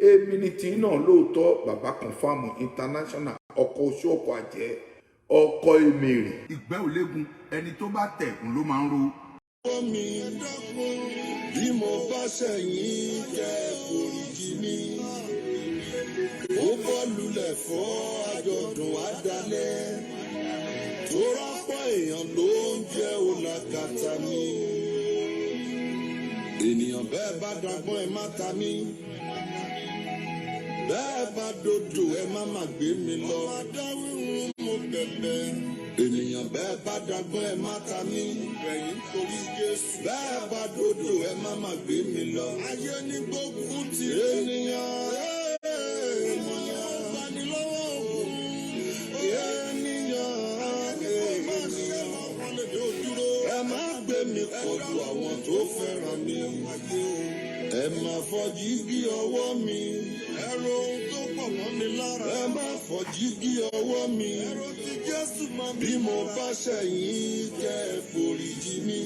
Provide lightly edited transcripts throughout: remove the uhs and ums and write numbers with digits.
Èmi ni tí náà lóòótọ́, bàbá Confam International, ọkọ̀ oṣù, ọkọ̀ àjẹ́, ọkọ̀ èmèrè. Ìgbẹ́ ò léegun, ẹni tó bá tẹ̀ ń ló máa ń ro. Mi bí mo bá ṣẹ̀yìn, kẹ́ foríjì mi. Ó bọ́ lulẹ̀ fọ́ àjọ̀dún àdálẹ́ tó rọ́pọ̀ èèyàn ló ń jẹ́ òlàkàtà mi. Ènìyàn bẹ́ẹ̀ bá dagbọ́n, ẹ má ta mí. Bẹ́ẹ̀ bá dodo, ẹ má má gbé mi lọ. Ọmọdé mo bẹ̀bẹ̀. Ènìyàn bẹ́ẹ̀ bá dagbọ́n, ẹ má ta mí. Ẹ̀yìn torí Jésù. Bẹ́ẹ̀ bá dodo, ẹ má má gbé mi lọ. Ayé ní gbógun ti ènìyàn. Ènìyàn gbanilọ́wọ́ òun. Ènìyàn, ènìyàn. Ẹ má gbé mi kọlu àwọn tó fẹ́ràn mi. Ẹ má fọjí bí ọwọ́ mi. Ẹ̀rọ ohun tó pọ̀ mọ́ mi lára. Ẹ má fọjí bí ọwọ́ mi. Ẹ̀rọ tí Jésù máa mi. Bí mo bá ṣẹ̀yìn, kẹ́ ẹ foríjì mi.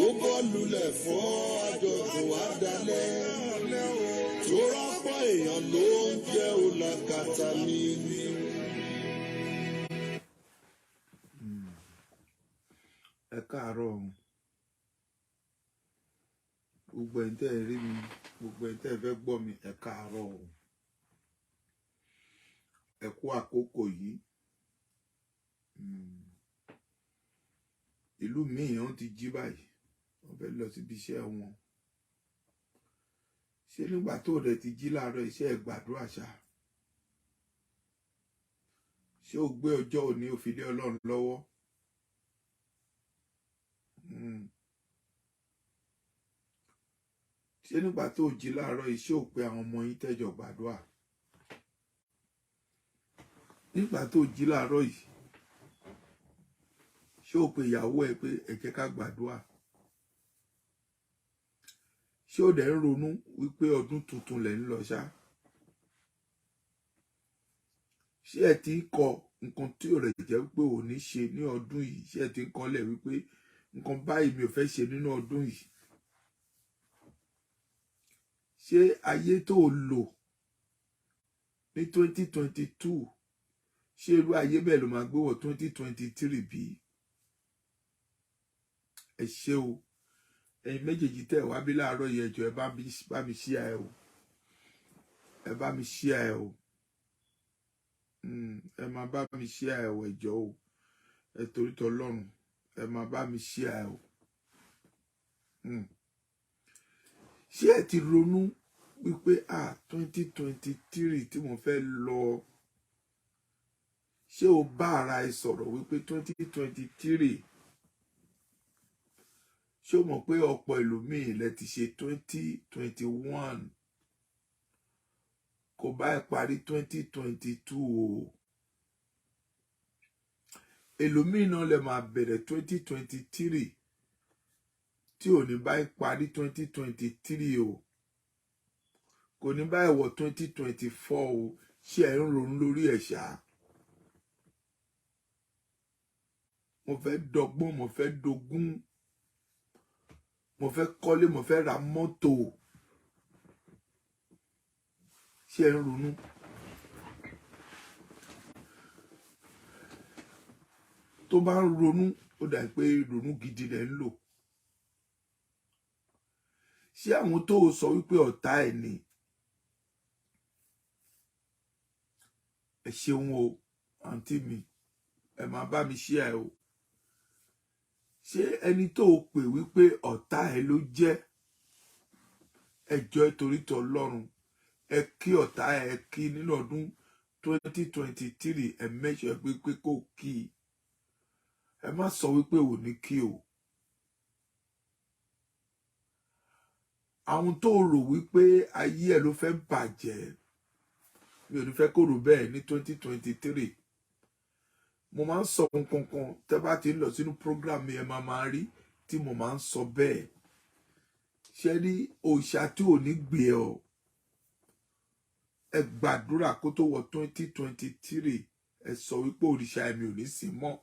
Ó bọ́ lulẹ̀ fọ́ àjọ̀dún àdálẹ́. Tó rọ́pọ̀ èèyàn ló ń jẹ́ òlàkàtà mi. Ẹ káàárọ̀ o. Gbogbo ẹ̀ ń tẹ́ ẹ rí mi, gbogbo ẹ̀ ń tẹ́ ẹ fẹ́ gbọ́ mi, ẹ káàárọ̀ o. Ẹ kú àkókò yìí. Ìlú míì wọ́n ti jí báyìí, wọ́n fẹ́ lọ síbi iṣẹ́ wọn. Ṣé nígbà tó rẹ̀ ti jí láàárọ̀, iṣẹ́ ẹ gbàdúrà ṣá? Ṣé o gbé ọjọ́ òní o fi lé Ọlọ́run lọ́wọ́? Ṣé nígbà tó jí láàárọ̀ yìí, ṣé o pe àwọn ọmọ yín tẹ́jọ gbàdúrà? Nígbà tó jí láàárọ̀ yìí, ṣé o pe ìyàwó ẹ pé ẹ jẹ́ ká gbàdúrà? Ṣé o dẹ̀ ń ronú wípé ọdún tuntun lẹ̀ ń lọ ṣá? Ṣé ẹ ti ń kọ nǹkan tí ò rẹ̀ jẹ́ wípé ò ní ṣe ní ọdún yìí? Ṣé ẹ ti ń kọ́lẹ̀ wípé nǹkan báyìí mi ò fẹ́ ṣe nínú ọdún yìí? Ṣé ayé tó o lò ní 2022, ṣé irú ayé bẹ́ẹ̀ ló máa gbé wọ̀ 2023 bí? Ẹ ṣé o, ẹ̀yin méjèèjì tẹ̀ wá bí láàárọ̀ yìí, ẹ jọ̀ọ́, ẹ bá mi ṣíà ẹ o, ẹ bá mi ṣíà ẹ o. Ẹ máa bá mi ṣíà ẹ o, ẹ jọ̀ọ́ o, ẹ torí tọlọ́run, ẹ máa bá mi ṣíà ẹ o. Ṣé ẹ ti ronú wípé 2023 tí mo fẹ́ lọ, ṣé o bá ara ẹ sọ̀rọ̀ wípé 2023, ṣé o mọ̀ pé ọ̀pọ̀ ẹlòmíì lẹ ti ṣe 2021, kò bá ẹ parí 2022 o? Ẹlòmíì náà lè máa bẹ̀rẹ̀ 2023 tí ò ní bá ẹ parí 2023 o, kò ní bá ẹ wọ 2024 o. Ṣé ẹ ń ronú lórí ẹ̀ ṣá? Mo fẹ́ dọ́gbọ́n, mo fẹ́ dogún, mo fẹ́ kọ́lé, mo fẹ́ ra mọ́tò. Ṣé ẹ ń ronú? Tó bá ń ronú, ó dà pé ìrònú gidi lẹ̀ ń lò. Ṣé àwọn tó o sọ wípé ọ̀tá ẹ̀ ni? Ẹ ṣeun o, àǹtí mi, ẹ máa bá mi ṣí ẹ o. Ṣé ẹni tó o pè wípé ọ̀tá ẹ ló jẹ́? Ẹ jọ̀ọ́, ẹ torí tọlọ́run, ẹ kí ọ̀tá ẹ kí nínú ọdún 2023. Ẹ mẹ́sọ̀ pé pé kó kí i. Ẹ má sọ wípé ò ní kí o. Àwọn tó rò wípé ayé ẹ ló fẹ́ bàjẹ́, mi ò ní fẹ́ kó rò bẹ́ẹ̀ ní 2023. Mo máa ń sọ nǹkan kan, tẹ́ bá ti ń lọ sínú program mi, ẹ máa máa rí tí mo máa ń sọ bẹ́ẹ̀. Ṣé rí òòṣà tí ò ní gbé ọ? Ẹ gbàdúrà kó tó wọ 2023, ẹ sọ wípé òrìṣà ẹ̀mí ò ní sìn mọ́.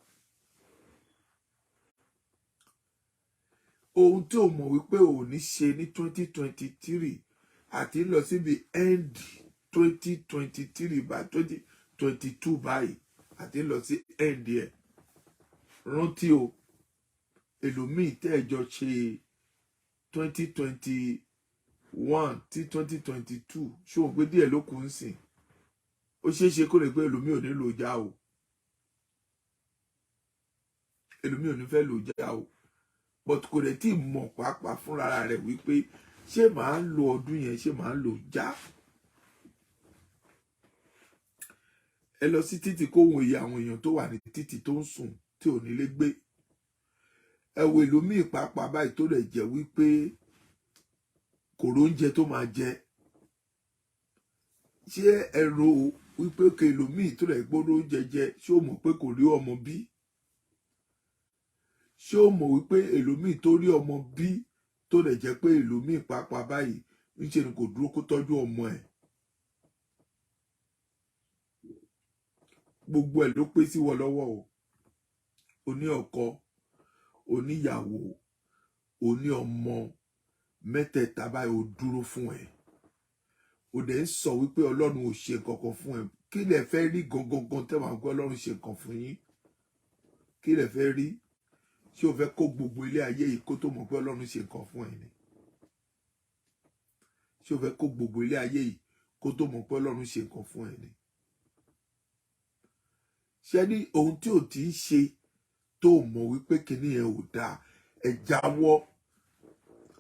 Ohun tí o mọ̀ wípé ò ní ṣe ní 2023, Àti ń lọ síbi end 2023 bá 2022 báyìí, àti ń lọ sí end ẹ̀. Rántí o, èlòmíì tẹ́ ẹ jọ ṣe 2021 tí 2022, ṣóun pé díẹ̀ ló kù ń sìn. Ó ṣeé ṣe kó lè pé èlòmíì ò ní lò já o, èlòmíì ò ní fẹ́ lò já o, but kò dẹ̀ tí ì mọ̀ pàápàá fúnra rẹ̀ wípé ṣé màá lo ọdún yẹn, ṣé màá lò já. Ẹ lọ sí títì kó wo iye àwọn èèyàn tó wà ní títì tó ń sùn tí ò nílé gbé. Ẹ wo èlòmíì pàápàá báyìí tó lè jẹ́ wípé kò róúnjẹ tó máa jẹ. Ṣé ẹ rò wípé kò èlòmíì tó lè gbóró oúnjẹ jẹ, ṣé ó mọ̀ pé kò rí ọmọ bí? Ṣé ó mọ̀ wípé èlòmíì tó rí ọmọ bí tó lè jẹ́ pé èlòmíì pàápàá báyìí ńṣe ni kò dúró kó tọ́jú ọmọ ẹ̀? Gbogbo ẹ̀ ló pé sí wọ lọ́wọ́ o. O ní ọkọ, o níyàwó, o ní ọmọ mẹ́tẹ̀ẹ̀ta báyìí, ó dúró fún ẹ. O dẹ̀ ń sọ wípé Ọlọ́run ò ṣe nǹkan kan fún ẹ. Kí lẹ fẹ́ rí gangan gan tẹ́ wàá gbọ́ Ọlọ́run ṣe nǹkan fún yín? Kí lẹ fẹ́ rí? Ṣé o fẹ́ kó gbogbo ilé ayé yìí kó tó mọ̀ pé Ọlọ́run ṣe nǹkan fún ẹ ni? Ṣé o fẹ́ kó gbogbo ilé ayé yìí kó tó mọ̀ pé Ọlọ́run ṣe nǹkan fún ẹ ni? Ṣé ní ohun tí ò ti ń ṣe tó mọ̀ wípé kinní yẹn ò dáa, ẹ jáwọ́.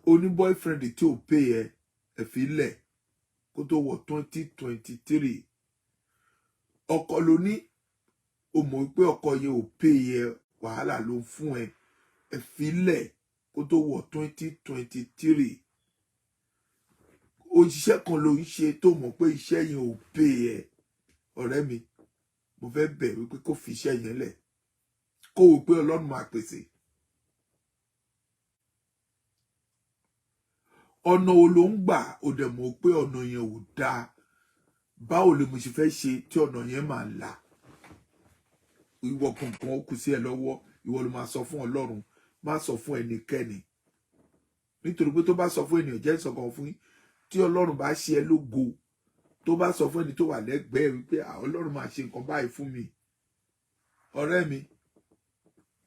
O ní boyfriend tí ò pay ẹ, ẹ fi lẹ̀ kó tó wọ 2023. Ọkọ ló ní, o mọ̀ wípé ọkọ yẹn ò pay ẹ, wàhálà ló ń fún ẹ, ẹ fi lẹ̀ kó tó wọ 2023. Òṣìṣẹ́ kan ló ń ṣe tó mọ̀ pé iṣẹ́ yẹn ò pay ẹ. Ọ̀rẹ́ mi, mo fẹ́ bẹ̀ wípé kó fi iṣẹ́ yẹn lẹ̀, kó wò pé Ọlọ́run máa pèsè. Ọ̀nà wo ló ń gbà, ó dẹ̀ mọ̀ pé ọ̀nà yẹn ò dáa. Báwo lè mo ṣe fẹ́ ṣe tí ọ̀nà yẹn máa là? Ìwọ kankan ó kù sí ẹ lọ́wọ́. Ìwọ ló máa sọ fún Ọlọ́run, má sọ fún ẹnikẹ́ni, nítorí pé tó bá sọ fún ènìyàn, jẹ́ ìsọ̀kan fún yín. Tí Ọlọ́run bá ṣe ẹ lógo, tó bá sọ fún ẹni tó wà lẹ́gbẹ̀ẹ́ wípé Ọlọ́run máa ṣe nǹkan báyìí fún mi, ọ̀rẹ́ mi,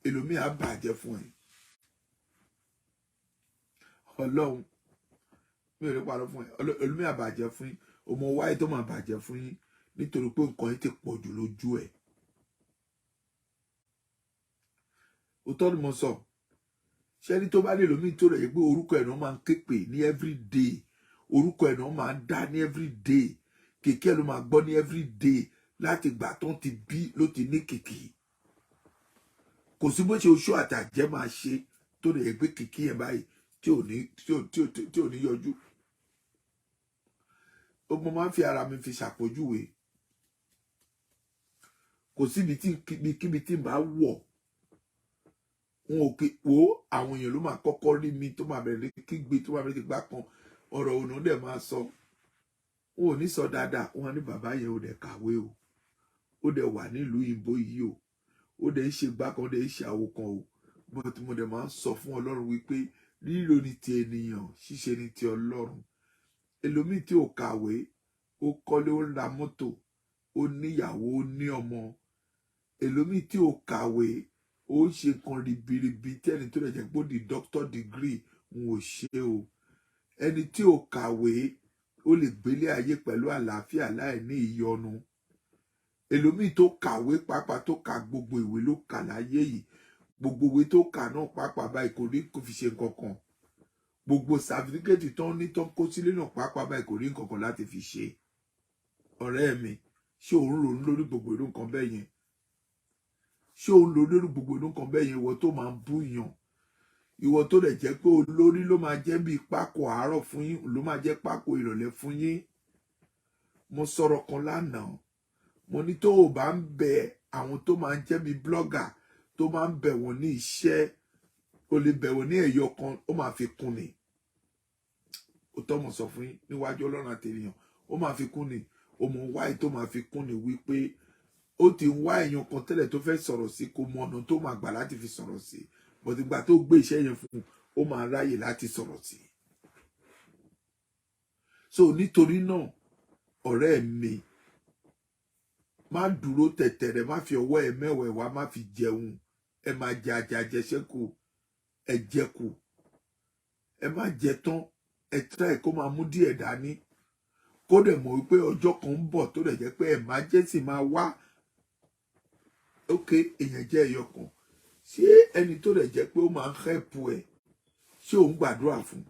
èlòmíì á bàjẹ́ fún ẹ. Ọlọ́run mi ò ní parọ́ fún ẹ, èlòmíì á bàjẹ́ fún yín. Ọmọ wáyé tó máa bàjẹ́ fún yín nítorí pé nǹkan yín ti pọ̀ jù lójú ẹ̀. Òótọ́ ni mo sọ. Ṣé ẹni tó bá lè lómi tó rẹ̀ yẹ pé orúkọ ẹ̀ náà máa ń ké pè ní everyday, orúkọ ẹ̀ náà máa ń dá ní everyday, kèké ẹ̀ ló máa gbọ́ ní everyday, láti ìgbà tó ti bí ló ti ní kìkì. Kò sí bó ṣe oṣù àtàjẹ́ máa ṣe tó rẹ̀ yẹ pé kìkì yẹn báyìí tí ò ní yọjú. Mo máa ń fi ara mi fi ṣàpèjúwe. Kò síbi tí kíbi tí n bá wọ̀, n ò kí wo àwọn èèyàn ló máa kọ́kọ́ rí mi tó máa bẹ̀rẹ̀ kígbe, tó máa bẹ̀rẹ̀ gbá kan ọ̀rọ̀ òun dẹ̀ máa sọ. N ò ní sọ dáadáa. Wọn ní bàbá yẹn ò dẹ̀ kàwé o, ó dẹ̀ wà nílùú òyìnbó yìí o, ó dẹ̀ ń ṣe gbá kan, ó dẹ̀ ń ṣe àwo kan o. But mo dẹ̀ máa ń sọ fún Ọlọ́run wípé lílo ni ti ènìyàn, ṣíṣe ni ti Ọlọ́run. Ẹlòmíì tí ò kàwé, ó kọ́lé, ó ra mọ́tò, ó níyàwó, ó ní ọmọ. Ẹlòmíì tí ò kàwé, ó ń ṣe nǹkan ribiribi tí ẹni tó lè jẹ́ pé ó di doctor degree ń ò ṣe o. Ẹni tí ò kàwé, ó lè gbélé ayé pẹ̀lú àlàáfíà láì ní ìyọnu. Ẹlòmíì tó kàwé pàápàá, tó ka gbogbo ìwé ló kà láyé yìí, gbogbo ìwé tó kà náà pàápàá báyìí kò rí kò fi ṣe nǹkan kan. Gbogbo sàfitíkẹ́tì tó ń ní tó ń kó sílé náà pàápàá báyìí kò rí nǹkan kan láti fi ṣe. Ọ̀rẹ́ mi, ṣé òun ronú lórí gbogbo irú nǹkan bẹ́ẹ̀ yẹn? Ṣé òun ronú lórí gbogbo irú nǹkan bẹ́ẹ̀ yẹn? Ìwọ tó máa ń búyàn, ìwọ tó lè jẹ́ pé olórí ló máa jẹ́ bíi pákó àárọ̀ fún yín, ló máa jẹ́ pákó ìrọ̀lẹ́ fún yín. Mo sọ̀rọ̀ kan lánàá, mo ní tó o bá ń bẹ àwọn tó máa ń jẹ́ bíi blogger, tó máa ń bẹ̀ wọ́n ní iṣẹ́, o lè bẹ̀ wọ́n ní ẹ̀yọ kan, ó máa fi kún ni. Ó tọ́ mọ̀ sọ fún yín níwájú Ọlọ́run àti ènìyàn, ó máa fi kún ni. Ó mọ wáyé tó máa fi kún ni wípé ó ti ń wá èèyàn kan tẹ́lẹ̀ tó fẹ́ sọ̀rọ̀ sí, kò mọ ọ̀nà tó máa gbà láti fi sọ̀rọ̀ sí, but ìgbà tó gbé iṣẹ́ yẹn fún un, ó máa ráyè láti sọ̀rọ̀ sí. So nítorí náà, ọ̀rẹ́ mi, má dúró tẹ̀tẹ̀rẹ̀, má fi ọwọ́ ẹ mẹ́wẹ̀ẹ̀wá, má fi jẹun. Ẹ máa jẹ àjẹṣẹ́kù, ẹ jẹkù, ẹ má jẹ tán. Ẹ try kó máa mú díẹ̀ dání, kó dẹ̀ mọ̀ wípé ọjọ́ kan ń bọ̀ tó dẹ̀ jẹ́ pé emergency máa wá. Ok, èèyàn jẹ́ ẹyọ kan. Ṣé ẹni tó dẹ̀ jẹ́ pé ó máa ń help ẹ̀, ṣé òun gbàdúrà fún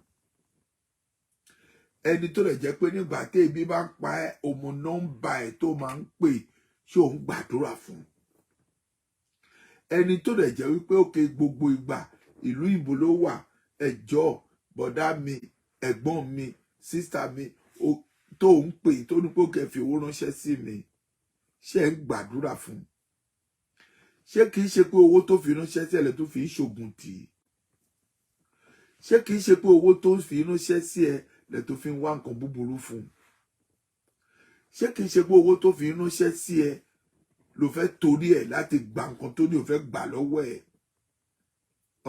ẹni tó dẹ̀ jẹ́ pé nígbà tí ebi bá ń pa ẹ́, òmù nọ́mbà ẹ̀ tó máa ń pè, ṣé òun gbàdúrà fún ẹni tó dẹ̀ jẹ́ wípé òkè gbogbo ìgbà ìlú ìbò ló wà, ẹjọ́ bọ̀dá mi, ẹ̀gbọ́n mi, sister mi, tó ń pè, tó ní pé ó kẹ́ fi owó ránṣẹ́ sí mi, ṣé ń gbàdúrà fún? Ṣé kìí ṣe pé owó tó fi ránṣẹ́ sí ẹ lẹ tó fi ń ṣògùn tì í? Ṣé kìí ṣe pé owó tó fi ránṣẹ́ sí ẹ lẹ tó fi ń wá nǹkan búburú fún? Ṣé kìí ṣe pé owó tó fi ránṣẹ́ sí ẹ ló fẹ́ torí ẹ̀ láti gba nǹkan tó ní ò fẹ́ gbà lọ́wọ́ ẹ̀?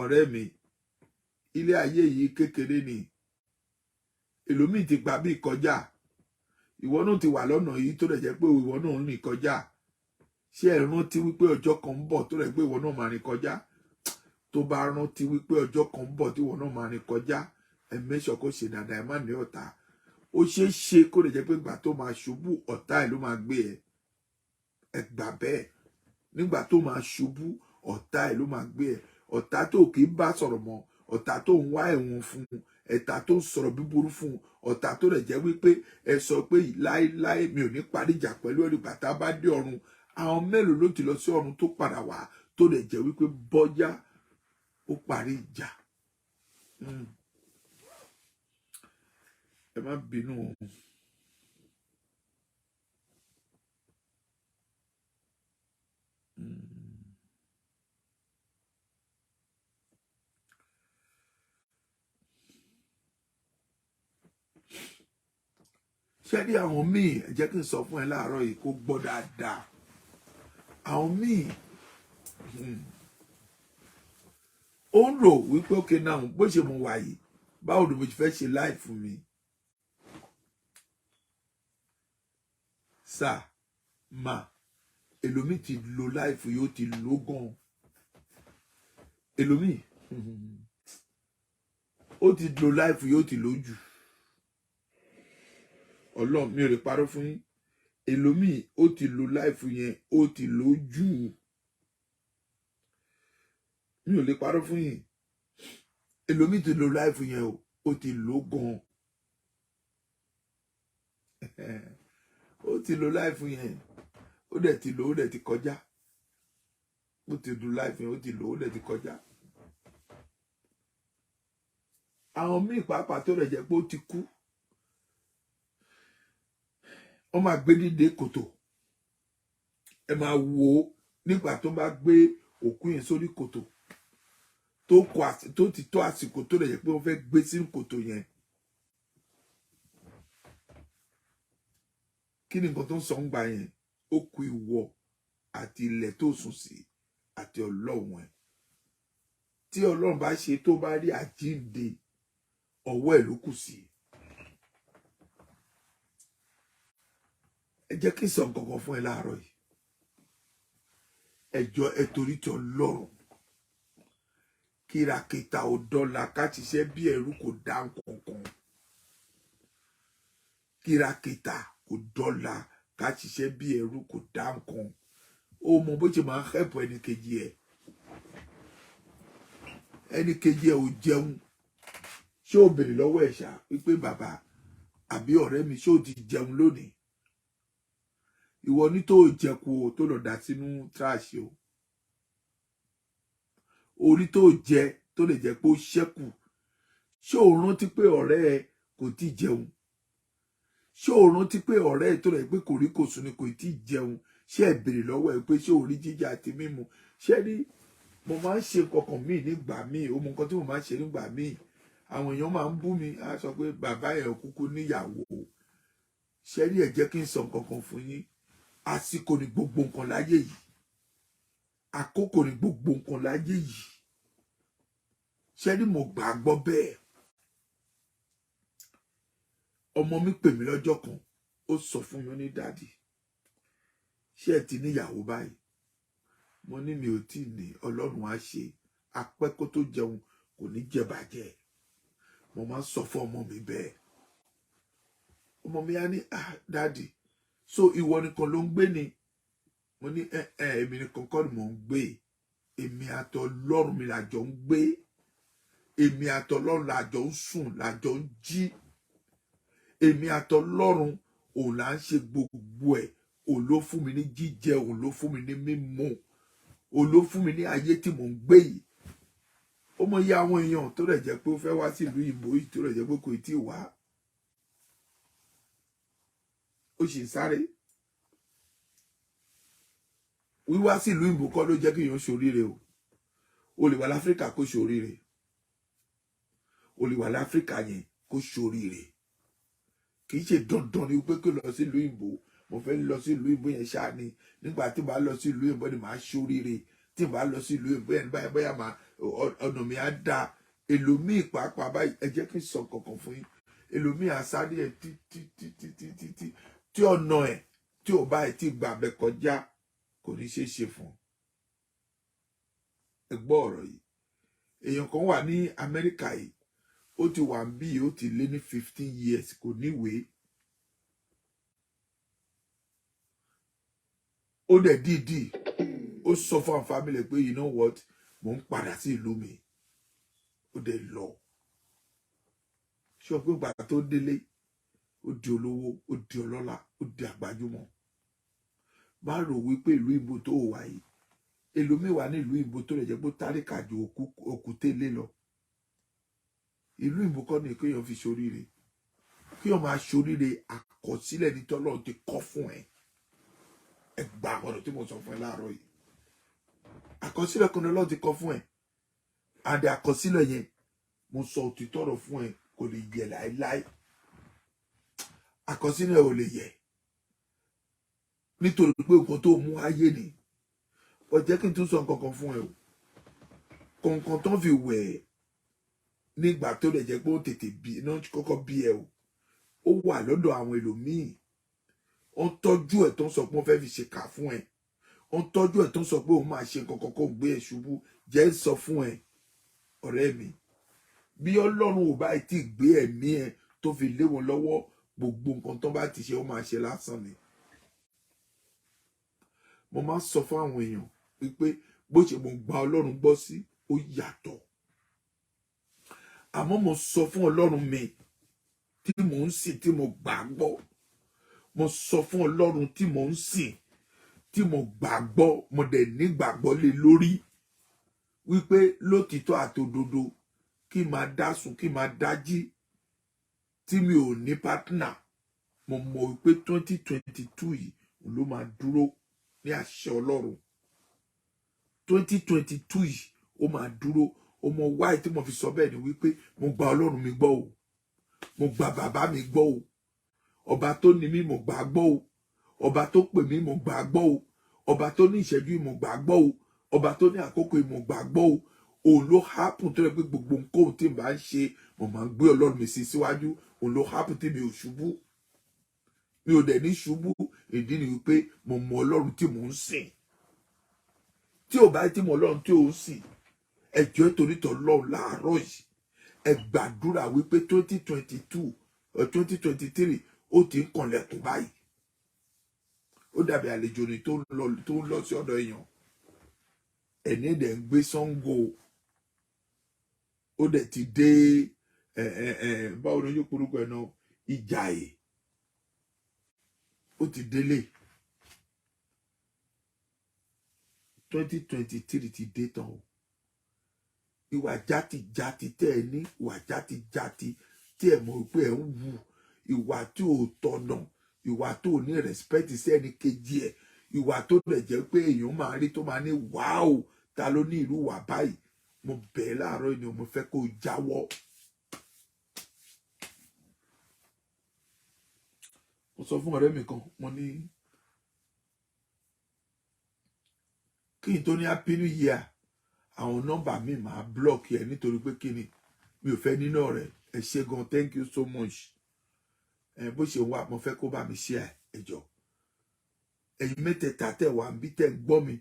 Ọ̀rẹ́ mi, ilé ayé yìí kékeré ni. Èlòmíì ti gbà bí kọjá, ìwọ náà ti wà lọ́nà yìí tó lè jẹ́ pé ìwọ náà ń rìn kọjá. Ṣé ẹ rántí wípé ọjọ́ kan ń bọ̀ tó lè pé ìwọ náà máa rìn kọjá? Tó bá rántí wípé ọjọ́ kan ń bọ̀ tí ìwọ náà máa rìn kọjá, ẹ mẹ́sàn kó ṣe dáadáa, ẹ má ní ọ̀tá. Ó ṣeé ṣe kó lè jẹ́ pé ìgbà tó máa ṣubú, ọ̀tá ẹ̀ ló máa gbé ẹ. Ẹ gbà bẹ́ẹ̀, nígbà tó máa ṣubú, ọ̀tá ẹ̀ ló máa gbé ẹ. Ọ̀tá tó kì í bá sọ̀rọ̀ mọ́, ọ̀tá tó ń wá ẹ̀wọ̀n fún, ẹ̀tá tó ń sọ̀rọ̀ búburú fún, ọ̀tá tó rẹ̀ jẹ́ wípé ẹ sọ pé láéláé mi ò ní parí ìjà pẹ̀lú ẹ̀rù bàtà bá dé ọ̀run. Àwọn mélòó ló ti lọ sí ọ̀run tó padà wá tó lè jẹ́ wípé bọ́yá ó parí ìjà? Ẹ má bínú o. Ṣé rí àwọn míì, ẹ jẹ́ kí n sọ fún ẹ láàárọ̀ yìí kó gbọ́ dáadáa. Àwọn míì ó ń rò wípé, okay now, bó ṣe mo wà yìí, báwo ni mo ṣe fẹ́ ṣe life mi? Sà mà, èlòmíì ti lo life yìí, ó ti lò gan. Èlòmíì ó ti lo life yìí, ó ti lò jù. Ọlọ́run, mi ò lè parọ́ fún yín. Èlòmíì ó ti lo life yẹn, ó ti lò jù. Mi ò lè parọ́ fún yín. Èlòmíì ti lo life yẹn o, ó ti lò gan. Ó ti lo life yẹn, ó dẹ̀ ti lò, ó dẹ̀ ti kọjá. Ó ti lo life yẹn, ó ti lò, ó dẹ̀ ti kọjá. Àwọn míì pàápàá tó rẹ̀ jẹ́ pé ó ti kú, wọ́n máa gbé dídé kòtò. Ẹ máa wò ó nígbà tó bá gbé òkú yẹn sórí kòtò tó kọ, tó ti tó àsìkò tó rẹ̀ jẹ́ pé wọ́n fẹ́ gbé sínú kòtò yẹn. Kí ni nǹkan tó ń sọ ń gbà yẹn? Ó kù ìwọ àti ilẹ̀ tó sùn sí àti Ọlọ́run ẹ̀. Tí Ọlọ́run bá ṣe tó bá rí àjíǹde, ọwọ́ ẹ̀ ló kù sí. Ẹ jẹ́ kí n sọ nǹkan kan fún ẹ láàárọ̀ yìí. Ẹ jọ̀ọ́, ẹ torí ti Ọlọ́run, kìràkìtà ò dọ́là, ká ṣiṣẹ́ bí ẹrú kò dá nǹkan. Kìràkìtà kò dọ́là, ká ṣiṣẹ́ bí ẹrú kò dá nǹkan. Ó mọ bó ṣe máa ń help ẹnì kejì ẹ. Ẹnì kejì ẹ ò jẹun, ṣé o béèrè lọ́wọ́ ẹ̀ ṣá wípé, bàbá àbí ọ̀rẹ́ mi, ṣé o ti jẹun lónìí? Ìwọ ní tó jẹku o, tó lọ dà sínú trash o. Orí tó jẹ tó lè jẹ pé ó ṣẹ́kù, ṣé o rántí pé ọ̀rẹ́ ẹ kò tí jẹun? Ṣé o rántí pé ọ̀rẹ́ ẹ tó lè pé kò rí kò sùn ni kò tí jẹun? Ṣé ẹ béèrè lọ́wọ́ ẹ pé ṣé o rí jíjẹ àti mímu? Ṣé rí, mo máa ń ṣe kankan míì nígbà míì. Ó mọ nǹkan tí mo máa ń ṣe nígbà míì. Àwọn èèyàn máa ń bú mi, á sọ pé bàbá ẹ̀ kúkú níyàwó. Ṣé rí, ẹ jẹ́ kí n sọ nǹkan kan fún yín. Àsìkò ní gbogbo nǹkan láyé yìí, àkókò ní gbogbo nǹkan láyé yìí. Ṣé rí, mo gbàgbọ́ bẹ́ẹ̀. Ọmọ mi pè mí lọ́jọ́ kan, ó sọ fún mi, ó ní, "Daddy, ṣé ẹ ti níyàwó báyìí?" Mo ní mi ò tí ì ní, Ọlọ́run á ṣe. Apẹ́ kó tó jẹun, kò ní jẹ bàjẹ́. Mo máa ń sọ fún ọmọ mi bẹ́ẹ̀. Ọmọ mi á ní, "Ah, Daddy, so ìwọ nìkan ló ń gbé ni?" Mo ní, "Ẹ ẹ, èmi nìkan kọ́ ni mò ń gbé. Èmi àtọlọ́run mi làjọ ń gbé. Èmi àtọlọ́run làjọ ń sùn, làjọ ń jí. Èmi àtọlọ́run òun là ń ṣe gbogbo ẹ̀. Òun ló fún mi ní jíjẹ, òun ló fún mi ní mímu, òun ló fún mi ní ayé tí mò ń gbé yìí." Ó mọ iye àwọn èèyàn tó rẹ̀ jẹ́ pé ó fẹ́ wá sí ìlú ìbò yìí, tó rẹ̀ jẹ́ pé kò tí ì wá, ó sì ń sáré. Wíwá sí ìlú ìbò kọ́ ló jẹ́ kí èèyàn ṣoríire o. O lè wà láfíríkà kó ṣoríire, o lè wà láfíríkà yẹn kó ṣoríire. Kì í ṣe dandan ni pé kí lọ sí ìlú ìbò. Mo fẹ́ lọ sí ìlú ìbò yẹn ṣáà ni, nígbà tí màá lọ sí ìlú ìbò ni màá ṣoríire, tí màá lọ sí ìlú ìbò yẹn báyìí, bóyá màá ọ̀nà mi á dáa. Èlòmíì pàápàá báyìí, ẹ jẹ́ kí n sọ kankan fún yín, èlòmíì àsáré ẹ̀ títí títí títí tí tí ọ̀nà ẹ̀ tí ò bá ẹ̀ tí gbà bẹ̀ kọjá, kò ní ṣeé ṣe fún un. Ẹ gbọ́ ọ̀rọ̀ yìí. Èèyàn kan wà ní Amẹ́ríkà yìí, ó ti wà ń bí, ó ti lé ní 15 years, kò níwèé. Ó dẹ̀ dídì ó sọ fún àwọn family pé, "You know what, mò ń padà sí ìlú mi." Ó dẹ̀ lọ. Ṣé o pé ìgbà tó délé, ó di olówó, ó di ọlọ́lá, ó di àgbájúmọ̀? Má rò wípé ìlú ìbò tó wà yìí, èlòmíì wà ní ìlú ìbò tó lè jẹ́ pé táríkà ju òkúté lé lọ. Ìlú ìbò kọ́ ni kéèyàn fi ṣoríire. Kéèyàn máa ṣoríire, àkọsílẹ̀ ní tọ́lọ́run ti kọ́ fún ẹ. Ẹ gba ọ̀rọ̀ tí mo sọ fún ẹ láàárọ̀ yìí. Àkọsílẹ̀ kan ní Ọlọ́run ti kọ́ fún ẹ. Àdé àkọsílẹ̀ yẹn, mo sọ òtítọ́ ọ̀rọ̀ fún ẹ, kò lè yẹ láéláé. Àkọsílẹ̀ ò lè yẹ, nítorí pé nǹkan tó mú ayé ni. Ó jẹ́ kí n tún sọ nǹkan kan fún ẹ o. Kọ̀ọ̀kan tó ń fi wẹ̀ ẹ́ nígbà tó lè jẹ́ pé ó tètè bí iná kọ́kọ́ bí ẹ o, ó wà lọ́dọ̀ àwọn ẹlòmíì, ó ń tọ́jú ẹ̀, tó ń sọ pé wọ́n fẹ́ fi ṣèkà fún ẹ. Ó ń tọ́jú ẹ̀, tó ń sọ pé òun máa ṣe nǹkan kan kó gbé ẹ ṣubú. Jẹ́ ń sọ fún ẹ, ọ̀rẹ́ mi, bí Ọlọ́run ò bá tí ì gbé ẹ̀mí ẹ tó fi lé wọn lọ́wọ́, gbogbo nǹkan tó bá ti ṣe, ó máa ṣe lásán ni. Mo máa ń sọ fún àwọn èèyàn wípé bó ṣe mo gba Ọlọ́run gbọ́ sí, ó yàtọ̀. Àmọ́ mo sọ fún Ọlọ́run mi tí mò ń sìn, tí mo gbà gbọ́, mo sọ fún Ọlọ́run tí mò ń sìn, tí mo gbà gbọ́, mo dẹ̀ nígbàgbọ́ lé lórí wípé lótìtọ́ àtòdodo, kí n máa dá sùn, kí n máa dá jí, tí mi ò ní partner, mo mọ̀ wípé 2022 yìí, òun ló máa dúró ní àṣẹ Ọlọ́run. 2022 yìí, ó máa dúró. Ó mọ wáyé tí mo fi sọ bẹ́ẹ̀ ni wípé mo gba Ọlọ́run mi gbọ́ o, mo gba bàbá mi gbọ́ o, ọba tó ní mí, mo gbà á gbọ́ o, ọba tó pè mí, mo gbà á gbọ́ o, ọba tó ní ìṣẹ́jú yìí, mo gbà á gbọ́ o, ọba tó ní àkókò yìí, mo gbà á gbọ́ o. Òun ló happen tó yẹ pé gbogbo nǹkan tí n bá ń ṣe, mo máa ń gbé Ọlọ́run mi sí síwájú. Òun ló happen tí mi ò ṣubú, mi ò dẹ̀ ní ṣubú. Ìdí ni wípé mo mọ Ọlọ́run tí mò ń sìn. Tí ò bá tí mo Ọlọ́run tí ò ń sìn, ẹjọ́ torí tọ́ Ọlọ́run, láàárọ̀ yìí, ẹ gbàdúrà wípé 2022, 2023, ó ti ń kànlẹ̀kùn báyìí. Ó dàbí àlejò ni tó ń lọ sí ọ̀dọ̀ èèyàn. Ẹni dẹ̀ ń gbé Ṣàngó, ó dẹ̀ ti dé. Ẹ ẹ ẹ báwo ni yóò porúkọ ẹ náà? Ìjàyè. Ó ti délé. 2023 ti dé tán o. Ìwà játijàti tẹ́ ẹ ní, ìwà játijàti tí ẹ mọ̀ pé ẹ ń wù, ìwà tí ò tọ̀nà, ìwà tó ní respect sí ẹni kejì ẹ, ìwà tó lè jẹ́ pé èèyàn máa rí tó máa ní, "Wáò, ta ló ní irú wà báyìí?" Mo bẹ̀ ẹ́ láàárọ̀ ni, mo fẹ́ kó jáwọ́. Mo sọ fún ọ̀rẹ́ mi kan, mo ní kí n tó ní happy new year, àwọn nọ́mbà mi máa block ẹ, nítorí pé kí ni, mi ò fẹ́ nínú ọ̀rẹ́. Ẹ ṣé gan, thank you so much. Ẹ bó ṣe wà, mo fẹ́ kó bá mi ṣe ẹ jọ̀ọ́. Ẹ̀yin mẹ́tẹ̀ẹ̀ta tẹ̀ wá bí tẹ̀ ń gbọ́ mi,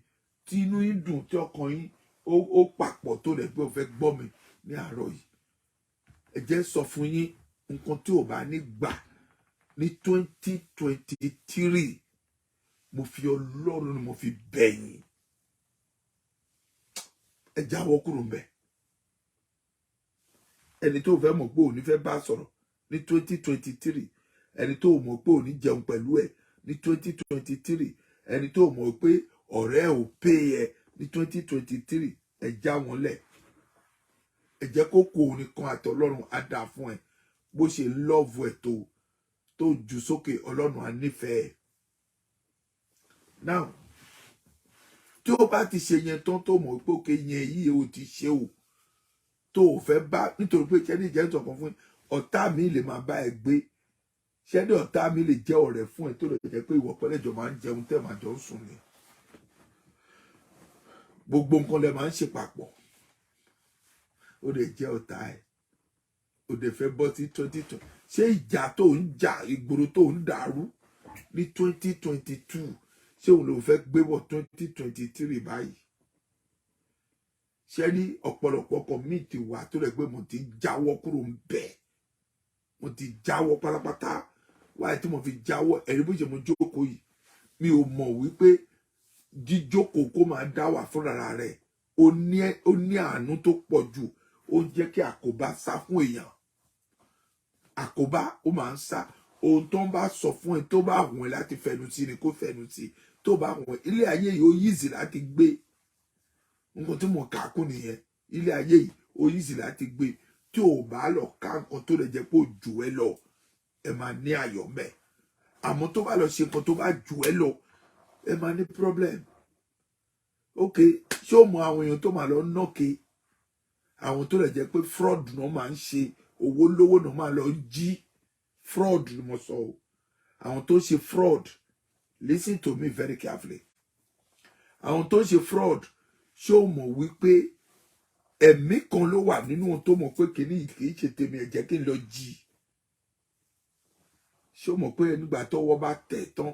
tí inú yín dùn, tí ọkàn yín ó papọ̀ tó rẹ̀ pé ó fẹ́ gbọ́ mi ní àárọ̀ yìí, ẹ jẹ́ sọ fún yín nǹkan tí ò bá ní gbà ní 2023. Mo fi Ọlọ́run ni mo fi bẹ̀ yín, ẹ jáwọ́ kúrò ń bẹ̀. Ẹni tó fẹ́ mọ̀ pé òní fẹ́ bá sọ̀rọ̀ ní 2023, ẹni tó mọ̀ pé òní jẹun pẹ̀lú ẹ̀ ní 2023, ẹni tó mọ̀ pé ọ̀rẹ́ ò pé ẹ ní 2023, ẹ já wọn lẹ̀. Ẹ jẹ́ kó kó òun nìkan àtọlọ́run á dáa fún ẹ. Bó ṣe ń love ẹ tó jù sókè, Ọlọ́run á nífẹ̀ẹ́ ẹ. Now, tí ó bá ti ṣe yẹn tán, tó mọ̀ pé òkè yẹn yìí ó ti ṣe o, tó o fẹ́ bá, nítorí pé ṣẹ́ni ìjẹ́ ìtàn fún ọ̀tá mi lè máa bá ẹ gbé, ṣẹ́ni ọ̀tá mi lè jẹ́ ọ̀rẹ́ fún ẹ, tó lè jẹ́ pé ìwọ pẹ́lẹ́jọ máa ń jẹun, tẹ́ máa jọ ń sùn ni, gbogbo nǹkan lẹ máa ń ṣe papọ̀, ó lè jẹ́ ọ̀tá ẹ. Ó lè fẹ́ bọ́ sí 2020. Ṣé ìjà tó ń jà, ìgboro tó ń dàrú ní 2022, ṣé òun ló fẹ́ gbé wọ̀ 2023 báyìí? Ṣé ní ọ̀pọ̀lọpọ̀ ọkọ̀ míì ti wà tó rẹ̀ pé mo ti jáwọ́ kúrò ń bẹ̀, mo ti jáwọ́ pátápátá. Wáyé tí mo fi jáwọ́, ẹ̀rí bó ṣe mo jókòó yìí, mi ò mọ̀ wípé jíjókòó kó máa dá wà fúnra rẹ̀, ó ní àánú tó pọ̀ jù. Ó ń jẹ́ kí àkóbá sá fún èèyàn. Àkóbá ó máa ń sá. Ohun tó ń bá sọ fún ẹ, tó bá wùn ẹ láti fẹnu sí ni kó fẹnu sí. Tó bá wùn ẹ, ilé ayé yìí ó easy láti gbé. Nǹkan tí mo kà kún nìyẹn. Ilé ayé yìí ó easy láti gbé. Tí ò bá lọ ká nǹkan tó lè jẹ́ pé ó jù ẹ lọ, ẹ máa ní ayọ̀ mẹ́. Àmọ́ tó bá lọ ṣe nǹkan tó bá jù ẹ lọ, ẹ máa ní problem. Ok, ṣé o mọ àwọn èèyàn tó máa lọ nọ́ọ̀kì, àwọn tó lè jẹ́ pé fraud náà máa ń ṣe, owó lówó náà máa lọ jí? Fraud ni mo sọ o. Àwọn tó ń ṣe fraud, listen to me very carefully, àwọn tó ń ṣe fraud, ṣé o mọ̀ wípé ẹ̀mí kan ló wà nínú ohun tó mọ̀ pé kìíní yìí kìí ṣe tèmi, ẹ jẹ́ kí n lọ jí? Ṣé o mọ̀ pé nígbà tọ́wọ́ bá tẹ̀ tán,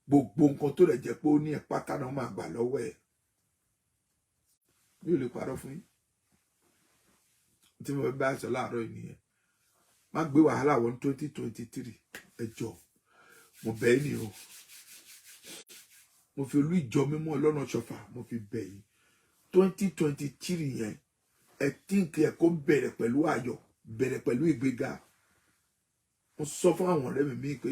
gbogbo nǹkan tó lè jẹ́ pé ó ní ẹ̀ pátá náà máa gbà lọ́wọ́ ẹ̀? Mi ò lè parọ́ fún yín. Tí mo fẹ́ bá sọ láàárọ̀ yìí nìyẹn. Má gbé wàhálà wọ ní 2023. Ẹ jọ̀ọ́, mo bẹ̀ ẹ́ ní o. Mo fi olú ìjọ mímọ́ ọlọ́run ṣọfà, mo fi bẹ̀ yín. 2023 yẹn, ẹ tíǹkì ẹ kó bẹ̀rẹ̀ pẹ̀lú ayọ̀, bẹ̀rẹ̀ pẹ̀lú ìgbéga. Mo sọ fún àwọn ọ̀rẹ́ mi míì pé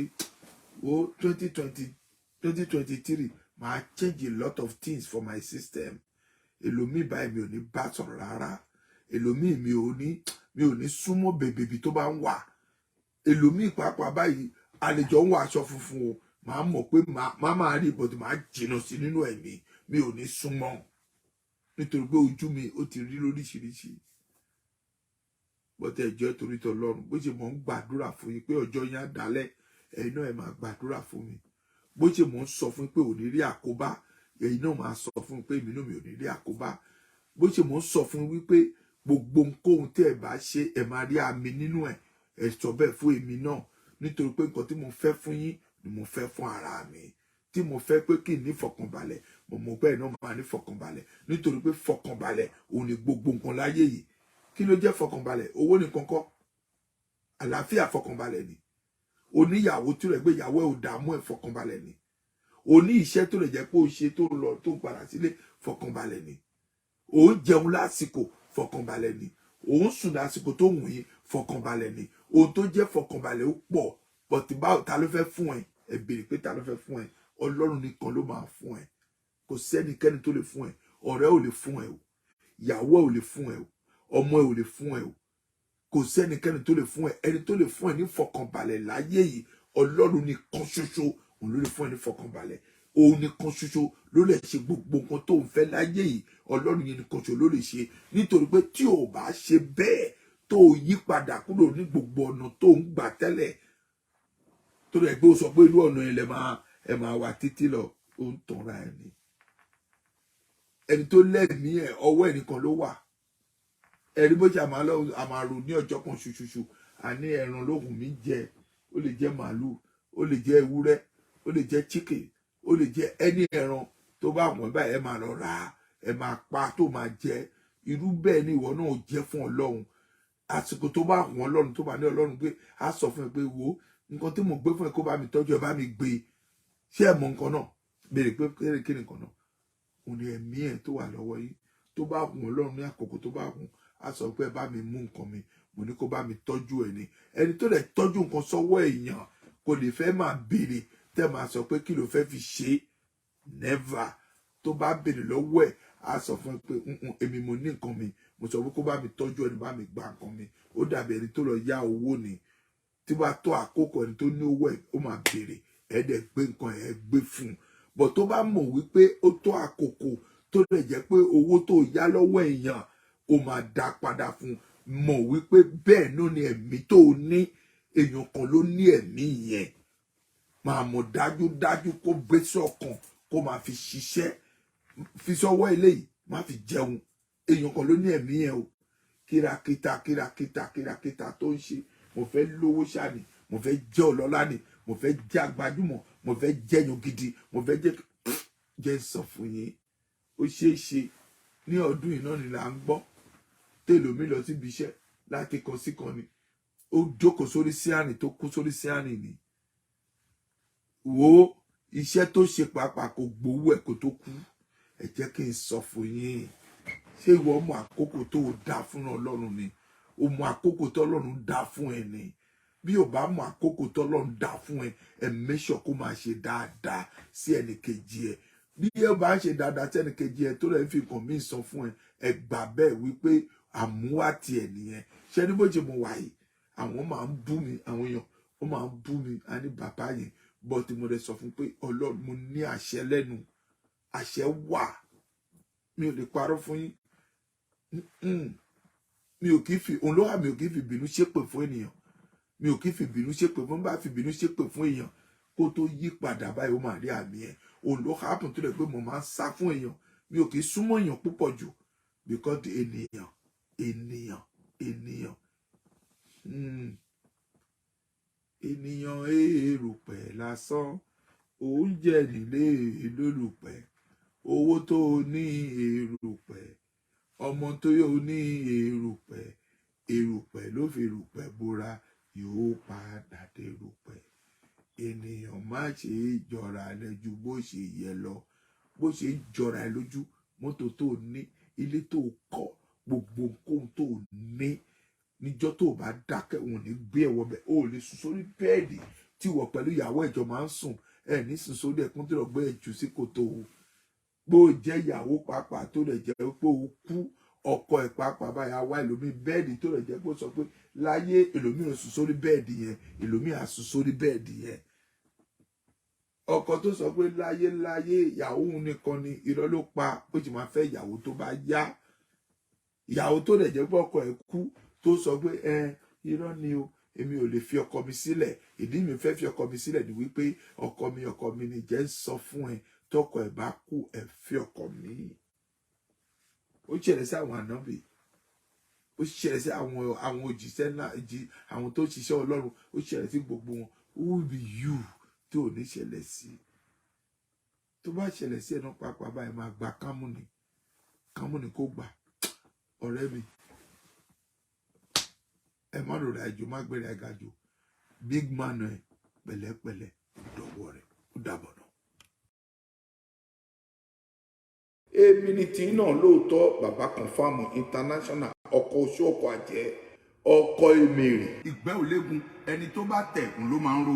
wo 2020, 2023, máa change a lot of things for my system. Èlòmíì báyìí, mi ò ní bá sọ̀rọ̀ rárá. Èlòmíì, mi ò ní súnmọ́ bèbèbí tó bá ń wà. Èlòmíì pàápàá báyìí, àlejò ń wọ aṣọ funfun o, màá mọ̀ pé màá máa rí ìbọ̀dì, màá jìnnà sí nínú ẹ̀mí, mi ò ní súnmọ́, nítorí pé ojú mi ó ti rí lóríṣiríṣi. Bọ́tẹ̀ ẹ̀jọ́ torí tọ lọ́rùn, bó ṣe mọ̀ ń gbàdúrà fún yín pé ọjọ́ yín á dálẹ̀, ẹ̀yin náà ẹ̀ máa gbàdúrà fún mi. Bó ṣe mọ̀ ń sọ fún yín pé ò ní rí àkóbá, ẹ̀yin náà máa sọ fún mi pé èmi náà mi ò ní rí àkóbá. Bó ṣe mọ̀ ń sọ fún yín wípé gbogbo nǹkan tí ẹ bá ṣe, ẹ máa rí àmì nínú ẹ̀, ẹ sọ bẹ́ẹ̀ fún èmi náà, nítorí pé nǹkan tí mo fẹ́ fún yín ni mo fẹ́ fún ara mi. Tí mo fẹ́ pé kí n ní fọkànbalẹ̀, mo mọ̀ pé ẹ̀ náà máa ní fọkànbalẹ̀, nítorí pé fọkànbalẹ̀ òun ni gbogbo nǹkan láyé yìí. Kí ló jẹ́ fọkànbalẹ̀? Owó nìkan kọ́. Àlàáfíà fọkànbalẹ̀ ni. Oníyàwó tí rẹ̀ gbé ìyàwó ẹ̀ ò dààmú ẹ̀, fọkànbalẹ̀ ni. Oní iṣẹ́ tó lè jẹ́ pé ó ṣe tó lọ, tó ń padà sílé, fọkànbalẹ̀ ni. Ò ń jẹun lásìkò, fọkànbalẹ̀ ni. Ò ń sùn lásìkò tó wù yín, fọkànbalẹ̀ ni. Ohun tó jẹ́ fọkànbalẹ̀ ó pọ̀ bọ̀tí. Báwo, ta ló fẹ́ fún ẹ? Ẹ béèrè pé ta ló fẹ́ fún ẹ? Ọlọ́run nìkan ló máa fún ẹ. Kò sẹ́nikẹ́ni tó lè fún ẹ. Ọ̀rẹ́ ò lè fún ẹ o, ìyàwó ẹ ò lè fún ẹ o, ọmọ ẹ ò lè fún ẹ o. Kò sẹ́nikẹ́ni tó lè fún ẹ. Ẹni tó lè fún ẹ ní fọkànbalẹ̀ láyé yìí, Ọlọ́run nìkan ṣoṣo, òun ló lè fún ẹ ní fọkànbalẹ̀. Òun nìkan ṣoṣo ló lè ṣe gbogbo nǹkan tó ń fẹ́ láyé yìí. Ọlọ́run yẹn nìkan ṣoṣo ló lè ṣe, nítorí pé tí ò bá ṣe bẹ́ẹ̀, tó o yí padà kúrò ní gbogbo ọ̀nà tó ń gbà tẹ́lẹ̀, tó rẹ̀ pé ó sọ pé irú ọ̀nà yẹn lẹ máa ẹ máa wà títí lọ, ó ń tanra ẹ ní. Ẹni tó lẹ́mìí ẹ̀, ọwọ́ ẹnìkan ló wà. Ẹ̀rí bó ṣe àmà lọ àmàrò ní ọjọ́ kan ṣoṣoṣo, àní ẹran lóhùn mi jẹ. Ó lè jẹ́ màálù, ó lè jẹ́ ewúrẹ́, ó lè jẹ́ chicken, ó lè jẹ́ ẹni ẹran tó bá wọ̀n báyìí. Ẹ máa lọ rà á, ẹ máa pa tó máa jẹ. Irú bẹ́ẹ̀ ni ìwọ náà jẹ́ fún Ọlọ́run. Àsìkò tó bá wọ́n Ọlọ́run, tó bá ní Ọlọ́run pé á sọ fún ẹ pé, wo nǹkan tí mo gbé fún ẹ, kó bá mi tọ́jú ẹ, bá mi gbé. Ṣé ẹ mọ nǹkan náà? Béèrè pé kí ni nǹkan náà? Òun ni ẹ̀mí ẹ̀ tó wà lọ́wọ́ yín. Tó bá wùn Ọlọ́run ní àkókò tó bá wùn, á sọ pé, ẹ bá mi mú nǹkan mi, mo ní kó bá mi tọ́jú ẹ̀ ni. Ẹni tó lè tọ́jú nǹkan sọ́wọ́ èèyàn kò lè fẹ́ máa béèrè tẹ́ máa sọ pé, kí ló fẹ́ fi ṣe? Never. Tó bá béèrè lọ́wọ́ ẹ̀, á sọ fún ẹ pé, "Èmi mo ní nǹkan mi, mo sọ pé kó bá mi tọ́jú ẹni, bá mi gba nǹkan mi." Ó dàbí ẹni tó lọ yá owó ni. Tí bá tó àkókò, ẹni tó ní owó ẹ̀, ó máa béèrè, ẹ̀ dẹ̀ gbé nǹkan ẹ̀ gbé fún un. Bọ̀ tó bá mọ̀ wípé ó tó àkókò tó lè jẹ́ pé owó tó yá lọ́wọ́ èèyàn, ó máa dá padà fún un, mọ̀ wípé bẹ́ẹ̀ náà ni ẹ̀mí tó ní. Èèyàn kan ló ní ẹ̀mí yẹn. Máa mọ̀ dájúdájú, kó gbé sọ́kàn, kó máa fi ṣiṣẹ́, fi sọ́wọ́ eléyìí, má fi jẹun. Èèyàn kan ló ní ẹ̀mí yẹn o. Kírakíta, kírakíta, kírakíta tó ń ṣe, mo fẹ́ lówó ṣáà ni, mo fẹ́ jẹ́ ọlọ́lá ni, mo fẹ́ jẹ́ agbájúmọ̀, mo fẹ́ jẹ́yàn gidi, mo fẹ́ jẹ́ sọ fún yín, ó ṣeé ṣe ní ọdún yìí náà ni là ń gbọ́ tèlómi lọ síbi iṣẹ́ láti kan sí kan ni ó jókòó sórí síánì, tó kú sórí síánì ni. Wo iṣẹ́ tó ṣe pàápàá, kò gbowó ẹ̀ kó tó kú. Ẹ jẹ́ kí n sọ fún yín, ṣé ìwọ mọ àkókò tó o dá fún Ọlọ́run ni? O mọ àkókò tó Ọlọ́run dá fún ẹ ni? Bí o bá mọ àkókò tó Ọlọ́run dá fún ẹ, ẹ mẹ́sọ̀ kó máa ṣe dáadáa sí ẹnìkejì ẹ. Bí ẹ bá ń ṣe dáadáa sí ẹnìkejì ẹ, tó lè fi nǹkan míì san fún ẹ, ẹ gbà bẹ́ẹ̀ wípé àmúwá tiẹ̀ nìyẹn. Ṣé ní bó ṣe mo wà yìí, àwọn máa ń bú mi, àwọn èèyàn ó máa ń bú mi, a ní bàbá yẹn bọ́ tí mo lè sọ fún pé Ọlọ́run, mo ní àṣẹ lẹ́nu, àṣẹ wà. Mi ò lè parọ́ fún yín. Mi ò kì í fi òun ló wà, mi ò kì í fi bínú ṣépè fún ènìyàn. Mi ò kì í fi bínú ṣépè fún. Bá fi bínú ṣépè fún èèyàn, kó tó yí padà báyìí, ó máa rí àmì ẹ̀. Òun ló happen tó lè pé mo máa ń sá fún èèyàn. Mi ò kì í súnmọ́ èèyàn púpọ̀ jù because ènìyàn, ènìyàn, ènìyàn, ènìyàn èrùpẹ̀ lásán, oúnjẹ nílé lólùpẹ̀, owó tó o ní èrùpẹ̀, ọmọ tó yóò ní èrùpẹ̀, èrùpẹ̀ ló fi èrùpẹ̀ bora, yóò padà dèrùpẹ̀. Ènìyàn má ṣe jọra rẹ ju bó ṣe yẹ lọ. Bó ṣe ń jọra ẹ lójú, mọ́tò tó ní, ilé tó kọ́, gbogbo nǹkan tó ní, níjọ́ tó bá dákẹ́, òun ní gbé ẹ̀wọ̀ bẹ̀. Ó lè sùn sórí bẹ́ẹ̀dì tí ìwọ pẹ̀lú ìyàwó ẹ̀jọ̀ máa ń sùn. Ẹ̀ ní sùn sórí ẹ̀kún tó lọ gbé ẹ̀jù sí kòtò o. Bó jẹ́ ìyàwó pàápàá tó lè jẹ́ pé ó kú, ọkọ ẹ̀ pàápàá báyà wá ẹlòmíì bẹ́ẹ̀dì tó lè jẹ́ pé ó sọ pé láyé ẹlòmíì ò sùn sórí bẹ́ẹ̀dì yẹn, ẹlòmíì á sùn sórí bẹ́ẹ̀dì yẹn. Ọkọ tó sọ pé láyé láyé ìyàwó òun nìkan ni, irọ́ ló pa. Ó sì máa fẹ́ ìyàwó tó bá yá. Ìyàwó tó lè jẹ́ pé ọkọ ẹ̀ kú, tó sọ pé ẹ irọ́ ni o, èmi ò lè fi ọkọ mi sílẹ̀, ìdí mi fẹ́ fi ọkọ mi sílẹ̀ ni wípé ọkọ mi, ọkọ mi ni, jẹ́ ń sọ fún ẹ, tọkọ ẹ̀ bá kú, ẹ fi ọkọ mi. Ó ṣẹlẹ̀ sí àwọn ànábì, ó ṣẹlẹ̀ sí àwọn òjíṣẹ́ ńlá, àwọn tó ṣiṣẹ́ Ọlọ́run, ó ṣẹlẹ̀ sí gbogbo wọn. Who will be you tí ò ní ṣẹlẹ̀ sí? Tó bá ṣẹlẹ̀ sí ẹnu pàápàá báyìí, máa gba kámú ni, kámú ni kó gbà. Ọ̀rẹ́ mi, ẹ má rọra ẹjọ, má gbéra ẹ ga jù. Big man, ẹ pẹ̀lẹ́pẹ̀lẹ́ dọ̀wọ́ rẹ̀. Ó dàbọ̀ náà. Èmi ni tí náà lóòótọ́, bàbá Confam International, ọkọ̀ oṣù, ọkọ̀ àjẹ́, ọkọ̀ èmèrè. Ìgbẹ́ ò léegun, ẹni tó bá tẹ̀ ń ló máa ń ro.